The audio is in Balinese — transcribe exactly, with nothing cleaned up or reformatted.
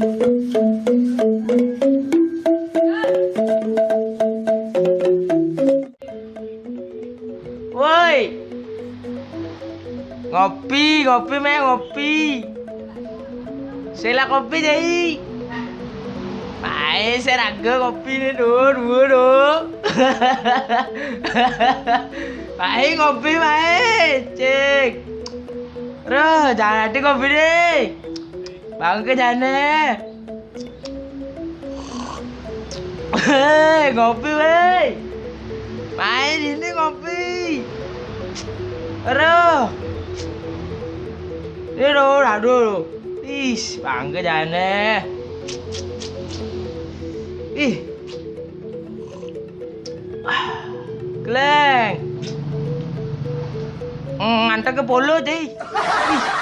Woi. Ngopi, ngopi, meh, ngopi. Sela kopi, Jai. Mae, seraga kopi nih, duh, duh, duh. Mae, ngopi, mae, cik. Roh, jangan nanti kopi deh. Bangke jane. Hei, ngopi, weh. Main ini ngopi. Aduh. Ini loh, aduh. Ih, bangke jane. Ih. Gleng. Hmm, ngantek ke polo, deh. Ih.